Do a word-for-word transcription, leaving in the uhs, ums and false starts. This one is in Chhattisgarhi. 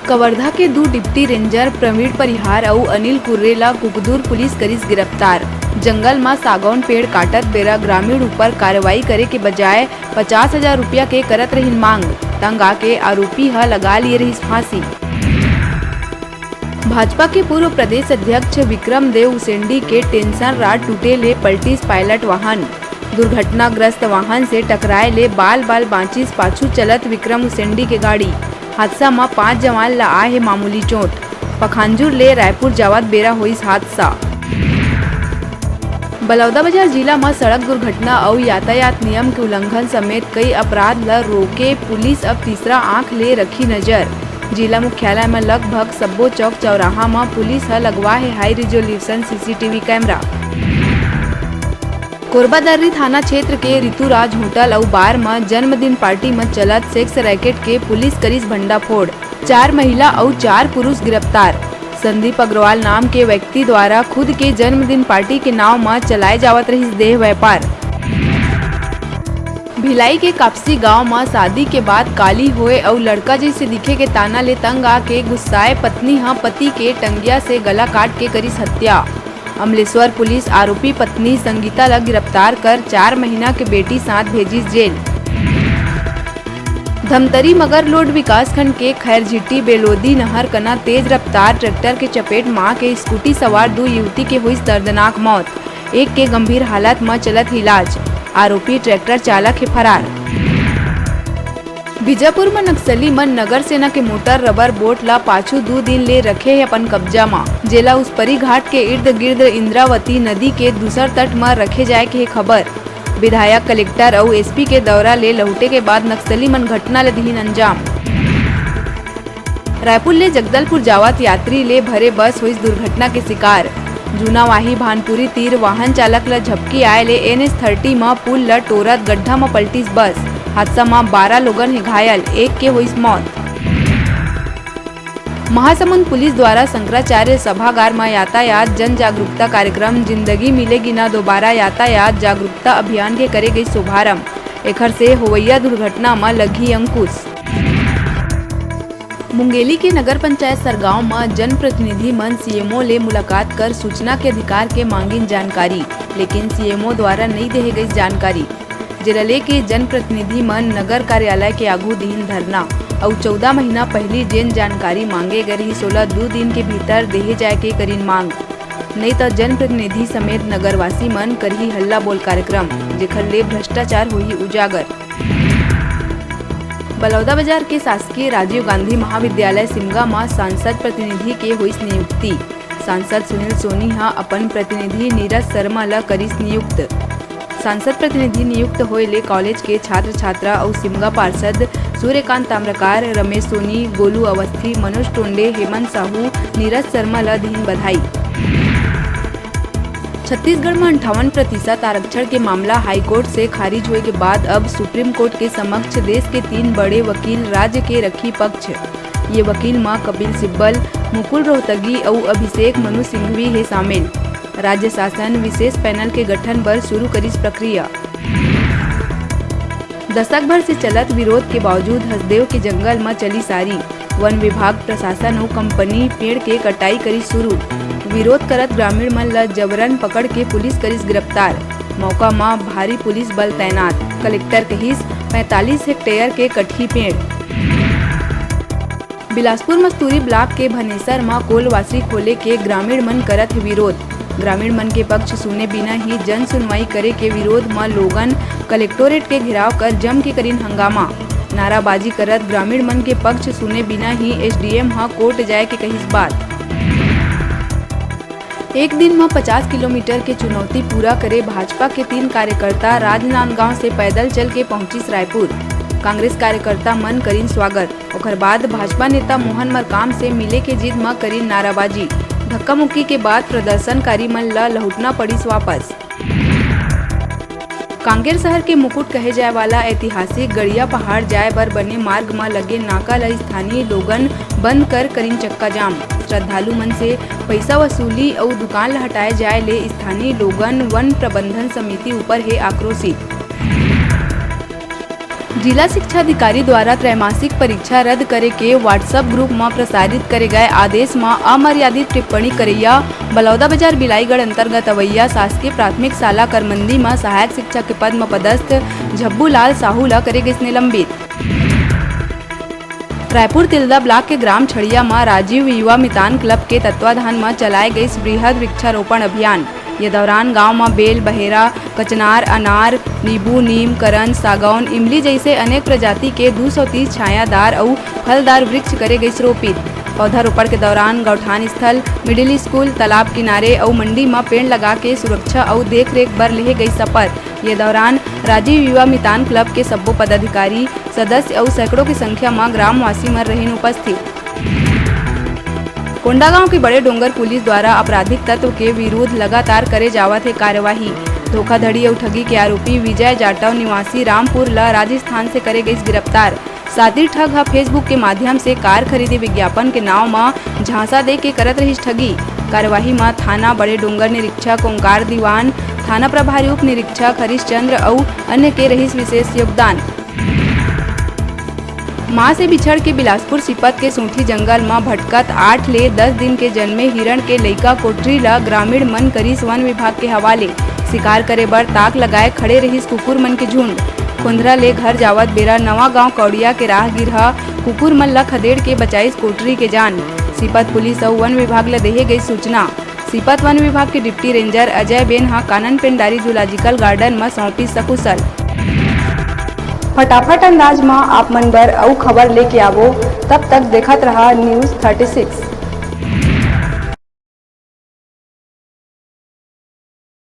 कवर्धा के दू डिप्टी रेंजर प्रवीण परिहार अउ अनिल कुर्रे ला कुकदुर पुलिस करिस गिरफ्तार। जंगल म सागौन पेड़ काटत बेरा ग्रामीण ऊपर कार्रवाई करे के बजाय पचास हजार रुपया के करत रहिन मांग। तंग आके आरोपी ह लगा लिए रहिस फांसी। भाजपा के पूर्व प्रदेश अध्यक्ष विक्रम देव उसेंडी के टेंशन राड टूटे ले पलटिस पायलट वाहन। दुर्घटनाग्रस्त वाहन से टकराए ले बाल-बाल बांचिस पाछू चलत विक्रम उसेंडी के गाड़ी। हादसा म पांच जवान ल आए हे मामूली चोट। पखांजूर ले रायपुर जावत बेरा होइस हादसा। बलौदाबाजार जिला म सड़क दुर्घटना अउ यातायात नियम के उल्लंघन समेत कई अपराध ल रोके पुलिस अब तीसरा आंख ले रखी नजर। जिला मुख्यालय म लगभग सब्बो चौक चौराहा म पुलिस ह लगवा हे high resolution CCTV camera. Korba Darri थाना क्षेत्र के ऋतुराज होटल अउ बार म जन्मदिन पार्टी म चलत सेक्स रैकेट के पुलिस करिस भंडाफोड़। चार महिला अउ चार पुरुष गिरफ्तार। संदीप अग्रवाल नाम के व्यक्ति द्वारा खुद के जन्मदिन पार्टी के नाव म चलाए जावत रहिस देह व्यापार। भिलाई के कापसी गांव म शादी के बाद काली होए अउ लड़का जइसे दिखे के ताना ले तंग आके गुस्साए पत्नी ह पति के टंगिया से गला काट के करिस हत्या। अमलेश्वर पुलिस आरोपी पत्नी संगीता ल गिरफ्तार कर चार महीना के बेटी साथ भेजिस जेल। धमतरी मगरलोड विकासखंड के खैरझिट्टी बेलोदी नहर कना तेज रफ्तार ट्रैक्टर के चपेट म आके स्कूटी सवार दू युवती के होइस दर्दनाक मौत। एक के गंभीर हालत म चलत हे इलाज। आरोपी ट्रैक्टर चालक हे फरार। बीजापुर म नक्सली मन नगर सेना के मोटर रबर बोट ला पाछू दू दिन ले रखे हे अपन कब्जा म, जेला उसपरी घाट के इर्द गिर्द इंद्रावती नदी के दूसर तट म रखे जाए के हे खबर। विधायक, कलेक्टर अउ एसपी के दौरा ले लहुटे के बाद नक्सली मन घटना ल दिहिन अंजाम। रायपुर ले जगदलपुर जावत यात्री ले भरे बस होइस दुर्घटना के शिकार। जूनावाही भानपुरी तीर वाहन चालक ल झपकी आए ले एनएच थर्टी म पुल ल टोरत गड्ढा म पलटिस बस। हादसा म बारह लोगन हे घायल, एक के होइस मौत। महासमुंद पुलिस द्वारा शंकराचार्य सभागार म यातायात जन जागरूकता कार्यक्रम जिंदगी मिलेगी ना दोबारा यातायात जागरूकता अभियान के करे गई शुभारंभ। एखर से होवइया दुर्घटना म लगही अंकुश। मुंगेली के नगर पंचायत सरगांव म जनप्रतिनिधि मन सीएमओ ले मुलाकात कर सूचना के अधिकार के मांगिन जानकारी, लेकिन सीएमओ द्वारा नइ देहे गई जानकारी, जेला लेके जनप्रतिनिधि मन नगर कार्यालय के आगू दिहिन धरना। अउ चौदह महीना पहिली जेन जानकारी मांगे गए रहिस, ओला दू दिन के भीतर देहे जाए के करिन मांग। नइ त जनप्रतिनिधि समेत नगरवासी मन करही हल्ला बोल कार्यक्रम, जेखर ले भ्रष्टाचार होही उजागर। बलौदाबाजार के शासकीय राजीव गांधी महाविद्यालय सिमगा म सांसद प्रतिनिधि के होइस नियुक्ति। सांसद सुनील सोनी ह अपन प्रतिनिधि नीरज शर्मा ल करिस नियुक्त। सांसद प्रतिनिधि नियुक्त होए ले कॉलेज के छात्र छात्रा अउ सिमगा पार्षद सूर्यकांत ताम्रकार, रमेश सोनी, गोलू अवस्थी, मनोज टोंडे, हेमंत साहू, नीरज शर्मा ल दिहिन बधाई। छत्तीसगढ़ म अंठावन प्रतिशत आरक्षण के मामला हाईकोर्ट से खारिज होए के बाद अब सुप्रीम कोर्ट के समक्ष देश के तीन बड़े वकील राज्य के रखी पक्ष। ये वकील म कपिल सिब्बल, मुकुल रोहतगी अउ अभिषेक मनु सिंघवी हे शामिल। राज्य शासन विशेष पैनल के गठन बर शुरू करिस प्रक्रिया। दशक भर से चलत विरोध के बावजूद हसदेव के जंगल म चली सारी। वन विभाग, प्रशासन अउ कंपनी पेड़ के कटाई करी शुरू। विरोध करत ग्रामीण मन ल जबरन पकड़ के पुलिस करिस गिरफ्तार। मौका म भारी पुलिस बल तैनात। कलेक्टर कहिस, पैंतालीस हेक्टेयर के कटही पेड़। बिलासपुर मस्तूरी ब्लॉक के भनेसर म कोल वासरी खोले के ग्रामीण मन करत हे विरोध। ग्रामीण मन के पक्ष सुने बिना ही जन सुनवाई करे के विरोध म लोगन कलेक्टोरेट के घेराव कर जम के करिन हंगामा। नाराबाजी करत ग्रामीण मन के पक्ष सुने बिना ही एसडीएम ह कोर्ट जाए के कहिस बात। एक दिन म पचास किलोमीटर के चुनौती पूरा करे भाजपा के तीन कार्यकर्ता राजनांदगांव से पैदल चल के पहुंचिस रायपुर। कांग्रेस कार्यकर्ता मन करिन स्वागत। ओखर बाद भाजपा नेता मोहन मरकाम से मिले के जिद म करिन नाराबाजी। धक्का मुक्की के बाद प्रदर्शनकारी मन ल लहुटना पड़िस वापस। कांकेर शहर के मुकुट कहे जाए वाला ऐतिहासिक गड़िया पहाड़ जाए बर बने मार्ग म लगे नाका ल स्थानीय लोगन बंद कर करिन चक्का जाम। श्रद्धालु मन से पइसा वसूली अउ दुकान ल हटाए जाए ले स्थानीय लोगन वन प्रबंधन समिति ऊपर हे आक्रोशित। जिला शिक्षा अधिकारी द्वारा त्रैमासिक परीक्षा रद्द करे के WhatsApp group म प्रसारित करे गए आदेश म अमर्यादित टिप्पणी करैया बलौदाबाजार बिलाईगढ़ अंतर्गत अवैया शासकीय प्राथमिक शाला करमंदी म सहायक शिक्षक के पद म पदस्थ झब्बू लाल साहू ल करे गइस निलंबित। रायपुर तिल्दा ब्लॉक के ग्राम छड़िया म राजीव युवा मितान क्लब के तत्वाधान म चलाए गइस बृहद वृक्षारोपण अभियान। ये दौरान गांव म बेल, बहेरा, कचनार, अनार, नींबू, नीम, करंज, सागौन, इमली जइसे अनेक प्रजाति के दू सौ तीस छायादार अउ फलदार वृक्ष करे गइस रोपित। पौधारोपण के दौरान गौठान स्थल, मिडिल स्कूल, तालाब किनारे अउ मंडी म पेड़ लगा के सुरक्षा अउ देखरेख बर लेहे गइस शपथ। ये दौरान राजीव युवा मितान क्लब के सब्बो पदाधिकारी, सदस्य अउ सैकड़ों की संख्या म ग्रामवासी मन रहिन उपस्थित। कोंडागांव के बड़े डोंगर पुलिस द्वारा आपराधिक तत्व के विरुद्ध लगातार करे जावत हे कार्यवाही। धोखाधड़ी अउ ठगी के आरोपी विजय जाटव निवासी रामपुर ल राजस्थान से करे गइस गिरफ्तार। सातिर ठग ह Facebook के माध्यम से कार खरीदी विज्ञापन के नाव म झांसा दे के करत रहिस ठगी। कार्यवाही म थाना बड़े डोंगर निरीक्षक ओंकार दीवान, थाना प्रभारी उप निरीक्षक हरीशचंद्र अउ अन्य के रहिस विशेष योगदान। मां से बिछड़ के बिलासपुर सीपत के सूंठी जंगल म भटकत आठ ले दस दिन के जन्मे हिरण के लइका कोटरी ल ग्रामीण मन करिस वन विभाग के हवाले। शिकार करे बर ताक लगाए खड़े रहिस कुकुर मन के झुंड। खोंधरा ले घर जावत बेरा नवा गांव कौड़िया के राहगीर ह कुकुर मन ल खदेड़ के बचाइस कोटरी के जान। सीपत पुलिस अउ वन विभाग ल देहे गई सूचना। सीपत वन विभाग के डिप्टी रेंजर अजय बेन ह कानन पेंडारी जूलॉजिकल गार्डन म सौंपिस सकुशल। फटाफट अंदाज म आप मन बर अउ खबर लेके आवो, तब तक देखत रहा News Thirty Six।